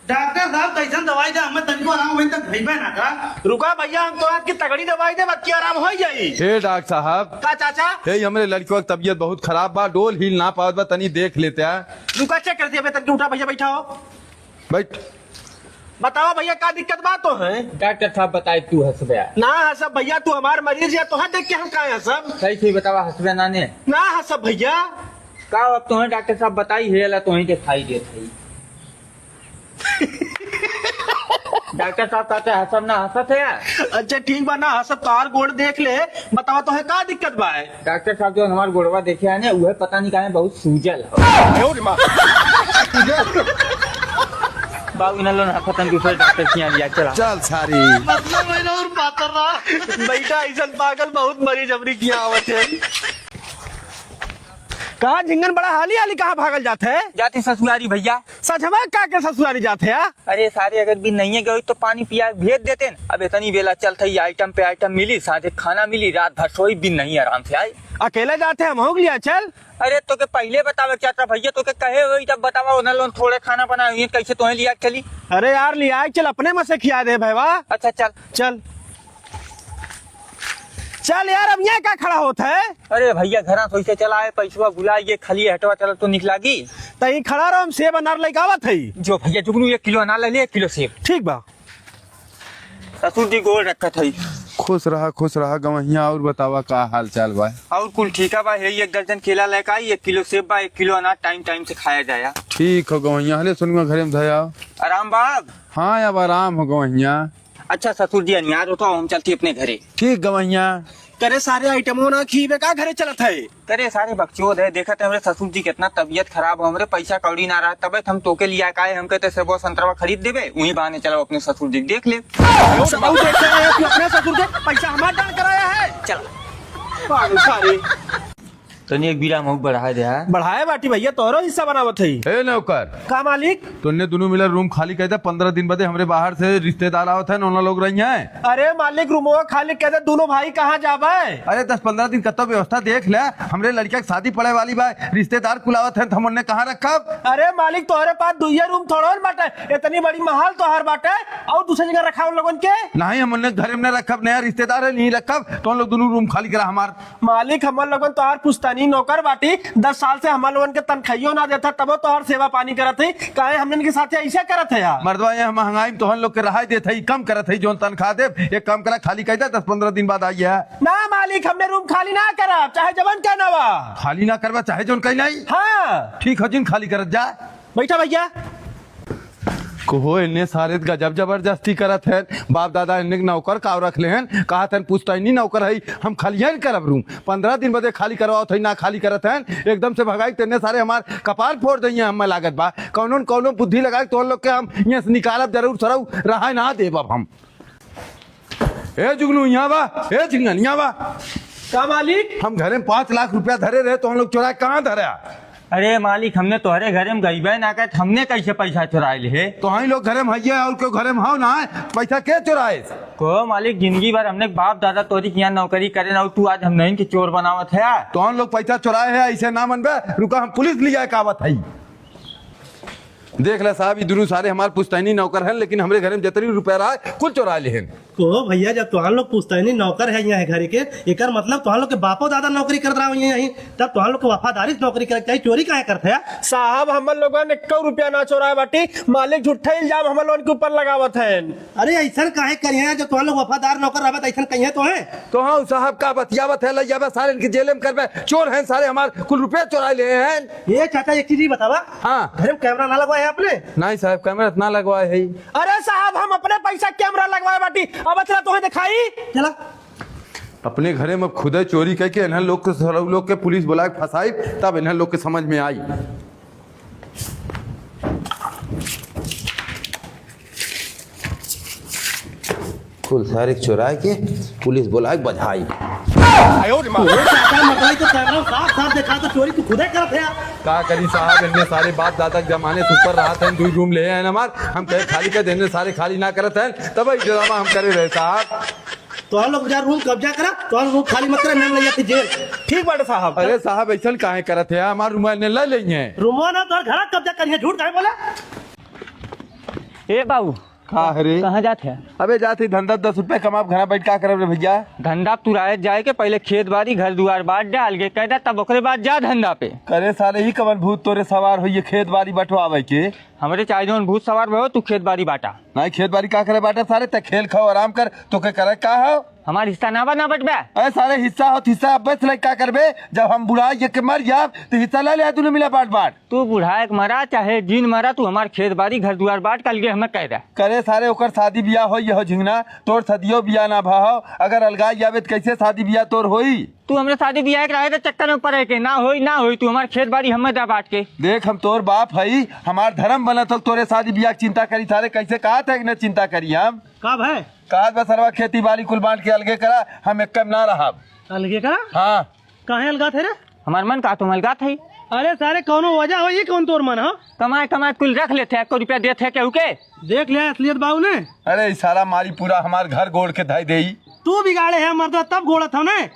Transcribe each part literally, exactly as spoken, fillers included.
डॉक्टर साहब, कैसन दवाई दे, हमें तनिको आराम होई तक भइबे ना का। रुका भइया, हम तो आज की तगड़ी दवाई दे, बच्ची आराम हो जाई। हे डॉक्टर साहब। का चाचा? हे, हमरे लड़कियों की तबीयत बहुत खराब बा, डोल हिल ना पावत बा, तनी देख लेते हैं। रुका, चेक कर दिया, तनिको उठा भइया, बैठा हो। बैठ। बतावा भइया, का दिक्कत बा तोहे? डॉक्टर साहब बताई, तू हंसबे। ना हंसब भइया, तू हमार मरीज है, तोहे देख के हम काहे हंसब? सही सही बतावा, हंसबे ना ने? ना हंसब भइया। का अब तोहे डॉक्टर साहब बताई है, ला तोहे दिखाई देत है। डॉक्टर साहब कहते हंसब ना, हंसत है यार। अच्छा ठीक बा ना हंसब, तोहार गोड़ देख ले, बतावा तोहे का दिक्कत बा? डॉक्टर साहब जो हमार गोड़वा देखे आए ने, उहे पता नहीं काहे बहुत सूजल हो। बाबू ना लोन हंसतन दूसरे डॉक्टर के यहाँ लिया चला। चल सारी। मतलब है ना और पातर रहा। बेटा ऐसा पागल बहुत मरीज हमरी के यहाँ आवत है। कहाँ झिंगन बड़ा हाली हाली कहाँ भागल जात है? जाती ससुरारी भइया। सचमा का के ससुरारी जात है, आ? अरे सारे अगर बिन नहीं गए तो पानी पिया के भेज देते न। अब इतनी बेला चलत है, आइटम पे आइटम मिली, साथे खाना मिली, रात भर सोई बिन नहीं आराम से आई। अकेले जात है, हमहू के लिया चल। अरे तोके पहिले बतावे के चाहत रहा भइया, तोके कहे होई तब बतावा, उन्हें लोन थोड़े खाना बनाए हुई, कैसे तोहे लिया के चली? अरे यार लिया के चल, अपने में से खिया दे भैया। अच्छा चल। चल। चल यार, अब यहाँ का खड़ा होत है? अरे भइया, घरा से वैसे चला आए, पैसवा भुला ये खाली हटवा चला तो निक लागी। तहीं खड़ा रहो, हम सेब अनार लेके आवत हई। जो भइया जुगनू एक किलो अनार ले ले, एक किलो सेब। ठीक बा। ससुर जी गोड़ रखत हई। खुश रहा, खुश रहा गवहिया। और बतावा का हाल चाल बा? और कुल ठीका बा, हे एक दर्जन केला लेके आई, एक किलो सेब बा, एक किलो अनार टाइम टाइम से खाया जाया। ठीक हो गवहिया, हले सुनुआ घरे में धया। आराम बा? हाँ अब आराम हो गवहिया। अच्छा ससुर जी, अनियार होता, हम चलती अपने घरे। ठीक गवैया। करे सारे आइटमों ना खीबे का घरे चलत है? करे सारे बकचोद है, देखत है हमरे ससुर जी कितना तबीयत खराब हो, हमरे पैसा कौड़ी ना रहा, तबे हम तोके लिया काहे, हम कहते सेबो संतरवा खरीद देबे, वहीं बहाने चलो अपने ससुर जी के देख ले। सब देखते हैं, तू अपने ससुर के पैसा हमार दान कराया है। चल। पागल सारे। तनी एक बीरा मऊ बढ़ाए दे, हाँ? बढ़ाए बाटी भैया, तोहरो हिस्सा बनावत हई। ए नौकर। का मालिक? तोन्ने दुनू मिलर रूम खाली कर दे, पन्द्रह दिन बदे हमरे बाहर से रिश्तेदार आवत हैं, उन्होंने लोग रही हैं। अरे मालिक, रूमवा खाली कर दे, दुनू भाई कहाँ जाबे? अरे दस पन्द्रह दिन कत्तो व्यवस्था देख ले, हमरे लड़किया के शादी पड़े वाली बा, रिश्तेदार कुल आवत हैं, त हम उन्हें कहाँ रखब? अरे मालिक, तोहरे पास दुइये रूम थोड़ो न बाटे, इतनी बड़ी महल तोहर बाटे, और दूसरी जगह रखा उन लोगन के? नहीं, हम उन्हें घर में न रखब, नया रिश्तेदार है, नहीं रखब, तो उन लोग दुनू रूम खाली करा हमार। मालिक, हमन लोगन तोहार पुश्तैनी नौकर बाटी, दस साल से हमन लोगन के तनखाइयो ना देत ह, तबो तोहार सेवा पानी करत हई, काहे हमन के साथे ऐसे करत ह यार? मर्दवा, ये महंगाई में तोहन लोग के रहाई देत हई, कम करत हई, जौन तनखाह देब, एक काम करा, खाली कइ दे, दस पन्द्रह दिन बाद आइए। ना मालिक, हमने रूम खाली ना करब, चाहे जवन कहना बा। खाली ना करबा, चाहे जौन कहना ही? हाँ। ठीक हो, जिन खाली करत जा। बैठा भैया। कहो, इन्ने सारे गजब जबरदस्ती करत हैं। बाप दादा इन्ने के नौकर काव रख ले हैं, कहत हैं पुश्तैनी नौकर है, हम खलियन करब रूम। पन्द्रह दिन बदे खाली करवावत है, ना खाली करत हैं, एकदम से भगाई तेने सारे हमार कपार फोड़ दइए, हमें लागत बा। कौनो न कौनो बुद्धि लगाए तोहन लोग के हम यहाँ से निकालब जरूर, सरऊ रहा ना देब अब हम। ए जुगनू, यहाँ बा। ए झिंगन, यहाँ बा। का मालिक? हम घरे में पाँच लाख रुपया धरे रहे, तोहन लोग चोराए कहाँ धरे? अरे मालिक, हमने तोहरे घरे में गइबे ना करे, हमने कैसे पैसा चोराए ले? तोहन लोग घरे में हइये, और क्यों घरे में हो ना है? पैसा के चोराए? को मालिक, जिंदगी भर हमने बाप दादा तोरी किया नौकरी करे ना, तू आज हम नहीं के चोर बनावत है। तोहन लोग पैसा चोराए है, ऐसे ना मनबे, रुका हम पुलिस लिया के आवत है। देख ले साहब, ई दुनू सारे हमार पुश्तैनी नौकर हैं, लेकिन हमरे घरे में जितनी रुपया रहा है, कुल चोरा ले हैं। कहो भैया, जब तोहार लोग पुश्तैनी नौकर है यहाँ घरे के, एकर मतलब तोहार लोग के बापो दादा नौकरी करत रहा यहाँ, तब तोहार लोग के वफादारी से नौकरी करे के चाहिए, चोरी काहे करत है? साहब, हमन लोगन एक्को रुपया ना चोराए बाटी, मालिक झूठा इल्जाम हमन लोगन के ऊपर लगावत हैं। अरे ऐसन काहे करिहे, जब तोहार लोग वफादार नौकर रहबे त ऐसन कहिए तो है। तो हाँ साहब, का बतियावत है, लइयाबे सारे इनके जेल में करबे, चोर हैं सारे हमार, कुल रुपया चोरा ले हैं। ये चाचा, एक चीज ही बतावा। हाँ। घर में कैमरा ना लगवाए है आपने? नहीं साहब, कैमरा इतना लगवाए है। अरे साहब, हम अपने पैसा कैमरा लगवाए बाटी, अब चला तोहे दिखाई। चला। अपने घरे में खुदे चोरी करके इन्हन लोग के, सरऊ लोग के पुलिस बुला के फंसाई, तब इन्हन लोग के समझ में आई। कुल सारे चोराए के पुलिस बुलाए के बजाई। अरे चाचा, मतलब तो कैमरा साफ साफ देखा तो चोरी तू खुदे करत है। का करी साहब, इनने सारे बाप दादा के जमाने से ऊपर रहत हैं, दुई रूम ले हैं हमार, हम कहे खाली कर देने, सारे खाली ना करत हैं, तब ही ड्रामा हम करे रहे साहब। तोहन लोग जा रूम कब्जा करा, तोहन रूम खाली मत करा, नाम ले जाते जेल। ठीक बाटे साहब। अरे साहब, ऐसन काहे करत है? हमार रूम ने ले लेंगे। रूमवा ना, तोहर घर कब्जा करिए, झूठ काहे बोला? ए बाबू, का है रे? कहाँ जात है? अबे जात ही धंधा, दस रुपया कमाब, घरा बैठ का करब रे भैया? धंधा तुराए जाए के पहले खेत बाड़ी घर दुआर बांट डाल के कह दे, तब ओकरे बाद जा धंधा पे। करे साले, ही कवन भूत तोरे सवार होइए खेत बाड़ी बंटवावे के? हमरे चाहे जौन भूत सवार भयो, तू खेत बाड़ी बांटा। नहीं, खेत बाड़ी का करे बांटा सारे, ते खेल खाओ आराम कर, तो के करे का हो? हमार हिस्सा ना बा, ना बटबे। अरे सारे हिस्सा होत हिस्सा, अब बस लाइक का करबे? जब हम बुढ़ा ये के मर जाब, तो हिस्सा ले ले, दुनो मिला बांट बांट। तू बुढ़ाए के मरा चाहे जीन मरा, तू हमार खेत बाड़ी घर दुआर बांट, कल के हमें कह दे। करे सारे, ओकर शादी बियाह होई हो झिंगना, तोर सदियो बियाह ना भा हो। अगर अलगाई जाबे त कैसे शादी बियाह तोर होई? तू हमरे शादी बियाह के रहे त चक्कर में पड़े के ना होई, ना होई, तू हमार खेत बाड़ी हमें दे बांट के। देख, हम तोर बाप हई, हमार धर्म बनत हो, तोरे शादी बियाह के चिंता करी सारे, कैसे कहा था कि न चिंता करी हम? का भाई? कहा बस सरवा खेती बाड़ी कुल बांट के अलगे करा, हम एक कम ना रहब। अलगे करा? हाँ। काहे अलगात है रे? हमार मन का तुम अलगात है? अरे सारे, कौनो वजह हो, ये कौन तोर मन हो? कमाए कमाए कुल रख लेते हैं, एको रुपया देते हैं केहू के? देख ले असलियत बाबू ने। अरे ई सारा मारी पूरा हमार घर गोड़ के धई देई। तू बिगाड़े है मर्दा, तब गोड़त हो ने।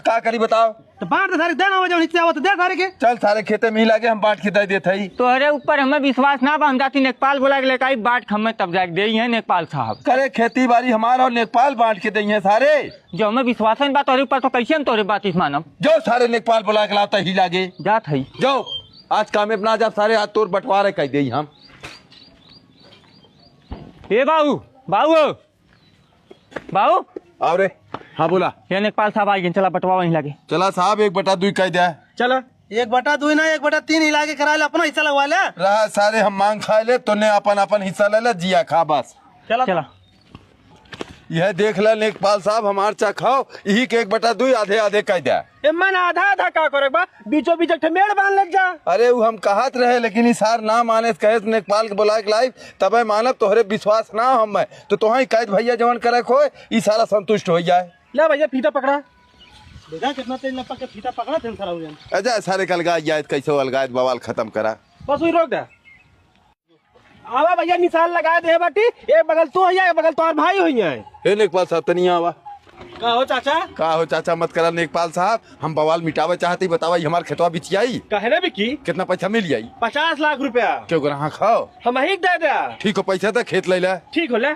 का करी बताओ? तो बांट दे सारे, दे ना वजह, नीचे आवत दे सारे के। चल सारे खेते में ही लागे, हम बांट के दे देत हई। तोहरे ऊपर हमें विश्वास ना बा, हम जाती नेकपाल बोला के लेके आई, बांट के हमें तब जाके देई है नेकपाल साहब। करे खेती बाड़ी हमार और नेकपाल बांट के देई है सारे। जो हमें विश्वास है बात तोरे ऊपर, तो कैसे हम तोरे बात इस मानब? जो सारे नेकपाल बुला के लाता ही लागे। जात हई। जो आज काम में ना जा सारे, आज तोर बंटवारे कह देई हम। ए बाबू, बाबू, बाबू। आओ रे। हाँ, बोला। ये नेकपाल साहब आ गए, चला बंटवा वहीं लागे। चला साहब, एक बटा दुई कह दे। चला। एक बटा दुई ना, एक बटा तीन ही लागे करा ले, अपना हिस्सा लगवा ले। रहा सारे, हम मांग खाए ले, तूने अपन अपन हिस्सा ले ले, जिया खा बस। चला। चला। यह देख ले लेखपाल साहब, हमार चक हौ, इही के एक बटा दुई आधे आधे कह दे। ए मन आधा आधा का करे बा, बीचों बीच एक ठे मेड़ बांध लेत जा। अरे उ हम कहत रहे, लेकिन ई सार ना माने, कहे लेखपाल के बुलाए के लाई, तबे मानब, तोहरे विश्वास ना हो हमें, तो तोहई कह दे भैया जवन करे के होए, ई सारा संतुष्ट हो जाए। ले भैया फीता पकड़ा, देखा कितना तेज लपक के फीता पकड़ा थे सारा उजन। अच्छा सारे कल गा जाए, कैसे अलगायत बवाल खत्म करा। बस वही रोक दे। आवा भैया, निशान लगा दे बाटी, एक बगल तू होइया, एक बगल तोहर भाई होइया। ए नेकपाल साहब, तनी आवा। का हो चाचा? का हो चाचा, मत करा नेकपाल साहब, हम बवाल मिटावे चाहते ही, बतावा, ई हमार खेतवा बिचियाई? काहे ना बिकी? कितना पैसा मिल जाई? पचास लाख रुपया। क्यों ग्राहक हो? हम ही दे दे। ठीक हो, पैसा दे, खेत ले ले। ठीक हो ले।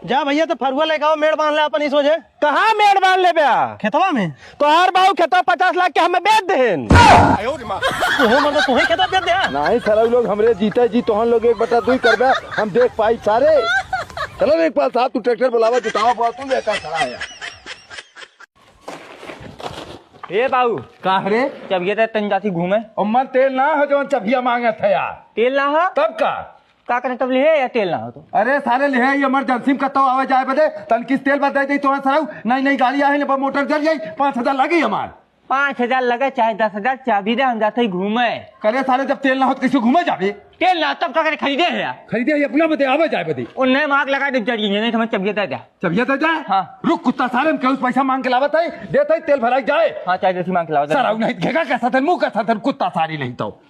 जा भैया, तो फरुआ लेके आओ, मेड़ बांध ले अपन इस वजह। कहाँ मेड़ बांध लेबे? खेतवा में। तोहार बाऊ खेतवा पचास लाख के हमें बेच देहेन। ओहो मर्द, तोहे खेतवा बेच दे? नहीं सारा लोग हमरे जीते जी तोहन लोग एक बटा दुई करबे, हम देख पाई सारे। चलो एक बार साहब, तू ट्रैक्टर बुलावा, जुतावा बुआ, तू लेकर खड़ा है। ए बाऊ। का रे? चबिया दे, तनी जाती घूमे। उम्मन तेल ना हो जवन चबिया मांगत है यार। तेल ना हो? तब का? का करे तब लिहे या तेल ना हो तो? अरे सारे लिहे, ये इमरजेंसी में कतौ आवे जाए बदे, तन किस तेल बदे दे तोहन सरऊ, नई नई गाड़ी आहे, ले मोटर जल जाई, पाँच हजार लगी हमार। पाँच हजार लगे चाहे दस हजार, चाबी दे, हम जाते ही घूमे। करे सारे, जब तेल ना हो तो कैसे घूमे जाबे? तेल ना हो तब का करे, खरीदे है यार। खरीदे है अपना बदे, आवे जाए बदे। उन्हें मार्क लगा दे जरिए, नहीं तो मैं चबिया दे जा। चबिया दे जा? हाँ। रुक कुत्ता सारे, हम केहू से पैसा मांग के लावत है, देत है तेल भराई जाए। हाँ, चाहे जैसी मांग के लावत है। सरऊ नहीं घेगा कैसा था, मुंह कैसा था, कुत्ता सारी नहीं तो।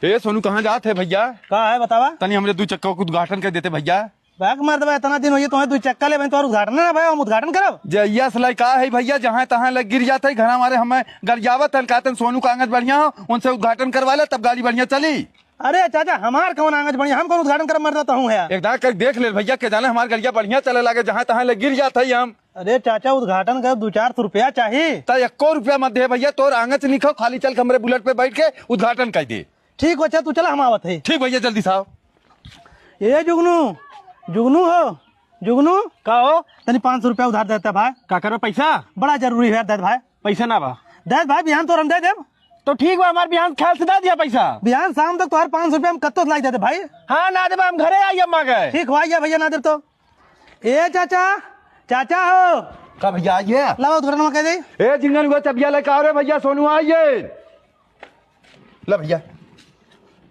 ए सोनू, कहाँ जात है भैया? का है बतावा? तनी हमरे दू चक्का के उद्घाटन कर देते भैया। बाक मार देबा, इतना दिन होइए तोहे दू चक्का ले, तोहर उद्घाटन ना भाई, हम उद्घाटन करब? जहिया से लइका है भैया, जहाँ तहाँ लग गिर जात है, घरा मारे हमें गरियावत हन, कहत हन सोनू का आंगज बढ़िया हो, उनसे उद्घाटन करवा ले, तब गाड़ी बढ़िया चली। अरे चाचा, हमार कौन आंगज बढ़िया, हम कौन उद्घाटन करब, मर जाता हूँ है। एक दाग कर देख ले भैया, के जाने हमार गड़िया बढ़िया चले लागे, जहाँ तहाँ ले गिर जात है हम। अरे चाचा, उद्घाटन करब, दू चार सौ रुपया चाही। त एको रुपया मत दे भैया, तोर आंगज निको, खाली चल के हमरे बुलेट पे बैठ के उद्घाटन कर दे। ठीक हो, अच्छा तू चला, हम आवत है। ठीक भैया, जल्दी से आओ। ए जुगनू, जुगनू हो, जुगनू। का हो? तनी पाँच सौ रुपया उधार देता भाई। का करबे पैसा? बड़ा जरूरी है यार, दे दे भाई। पैसा ना बा। दे दे भाई, बिहान तोर हम दे देब। तो ठीक बा, हमार बिहान ख्याल से दे दिया पैसा। बिहान शाम तक तोहर पाँच सौ रुपया हम कत्तो से लाई दे दे भाई। हाँ, ना देबा, हम घरे आई अम्मा के। ठीक हो, आइए भैया, ना देब तो। ए चाचा, चाचा हो। का भैया आइए? लावा उद्घाटन कर दे। ए जिंगन हुआ चबिया लेके आओ रे भैया, सोनू आइए। ला भैया।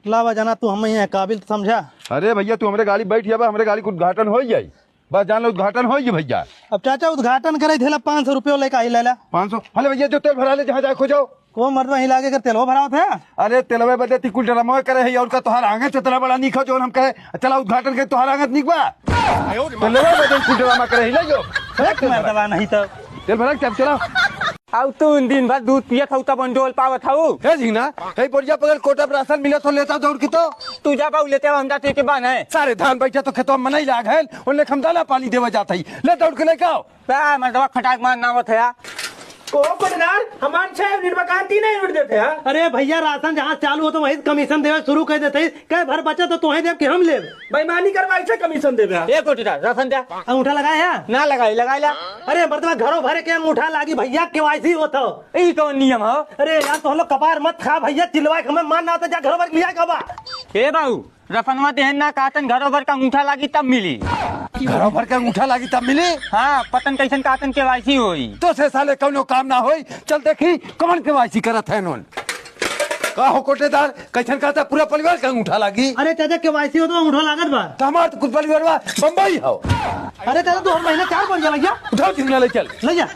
लावा जाना तू, हम ही हैं काबिल, तो समझा। अरे भैया, तू हमरे गाड़ी बैठ जाबा, हमरे गाड़ी के उद्घाटन हो जाई। बस जान लो, उद्घाटन हो गई भैया। अब चाचा उद्घाटन करे, धेला पाँच सौ रुपये लेके आई, ले ला। पाँच सौ? हले भैया, जो तेल भरा ले, जहाँ जाए खो जाओ। को मर्द वहीं लागे कर तेलवा भरावत है? अरे तेलवे बदे ती कुल ड्रामा करे है, और का तोहार आंगज इतना बड़ा निक हो, जो हम कहे, चला उद्घाटन करे, तोहार आंगज निक बा। तेलवे बदे कुल ड्रामा करे है, ले जो। एक मर्दवा नहीं तो। तेल भरा के चल, चला। अब तू दिन भर दूध पियत हऊ, तब डोल पावत हऊ। हे झिंगना, हे बोरिया बगल कोटा पर राशन मिलत हो, लेता दौड़ के तो। तू जा बाऊ, लेते आवा, हम जाते के बान है। सारे धान बैठे तो खेतवा में मनई लाग है, उन्हें हम दाना पानी देवे जात हई। ले दौड़ के लेके आओ। बा, मर्दवा खटाक मार नावत है यार। ओ कोटेदार, हमार छह यूनिट बा, कहाँ तीन यूनिट देते हैं? अरे भैया, राशन जहाँ चालू होत है, वहीं से कमीशन देवे शुरू कर देते हैं। कई भर बचत हो, तोहे देब कि हम लेब? बेईमानी करवा, ऐसे कमीशन देबे? ए कोटेदार, राशन दे। अंगूठा लगाए है? ना लगाई, लगाई ला। अरे मर्दवा, घरों भर के अंगूठा लागी भैया, केवाईसी होत हो। ई कौन नियम हो? अरे यार, तो हम लोग कपार मत खा भैया, चिल्लवा के हमें मार ना होता, जा घरों भर के लिया के बा। ए बाऊ, रसनवा देहन ना, कहतन घरों भर का अंगूठा लागी तब मिली। घरों भर के अंगूठा लागी तब मिली? हाँ, पतन कैसन कहतन केवाईसी होई। तो से साले कौनो काम ना होई। चल देखी कौन केवाईसी करत है नोन। का हो कोटेदार, कैसन कहता पूरा परिवार का अंगूठा लागी? अरे चाचा, केवाईसी हो तो अंगूठा लागत बा। तो हमार तो कुल परिवार बा, बम्बई हो। अरे चाचा, तू हर महीने चार बढ़िया भैया। उठाओ झिंगना ले चल। ले जा।